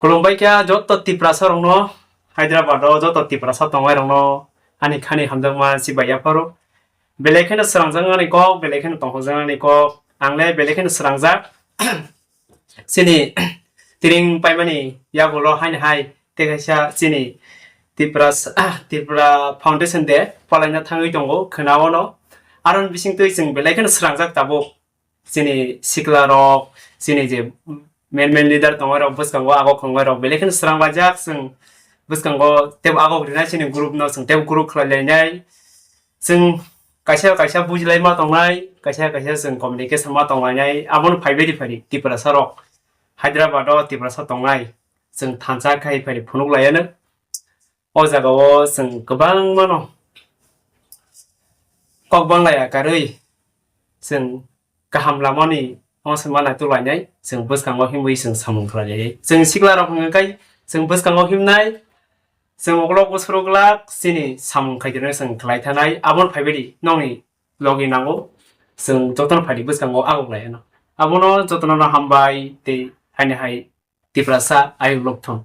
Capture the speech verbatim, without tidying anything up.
Khulumbai kha joto Tiprasa rokno, Hyderabad o joto Tiprasa tongnai rokno ani khani hamjakma chibai yapharo. Belai kheno srangjak ani kok, belai kheno tongthokjak ani kok. Ang le belai kheno srangjak. Chini tiring paimani yagulo haini hai tei kaisa chini Tiprasa, Tripura Foundation de palaina thangwi tongo khwnao no. Aroni bisingtwi chwng belai kheno srangjak tabuk. Chini sikla rok, chini je main main leader tongo rok bwskango agok khongnai rok belai kheno srang laijak chwng bwskango tebo agok rinai chini group no chwng tebo group khlai lainai chwng kaisa kaisa bujilai ma tongnai kaisa kaisa chwng communication ma tonglainai abono phaibai di phari Tiprasa rok Hyderabad o Tiprasa tongnai chwng thansa khai phari phunuk laiano. O jaga o chwng kwbangma no kok banglaya karwi chwng kaham lamani ongsongma naituglainai chwng bwskango himwi chwng samung khlailai. Chwng sikla rok hwnka kai chwng bwskango himnai chwng uklok bwswrwk glak chini samung khaitwrwino chwng khlai thanai abono phaibaidi nokni logi nango chwng jotono phaidi bwskango agoklai ano. Abono jotono no hambai tei haini hai Tiprasa ayuk lokthong.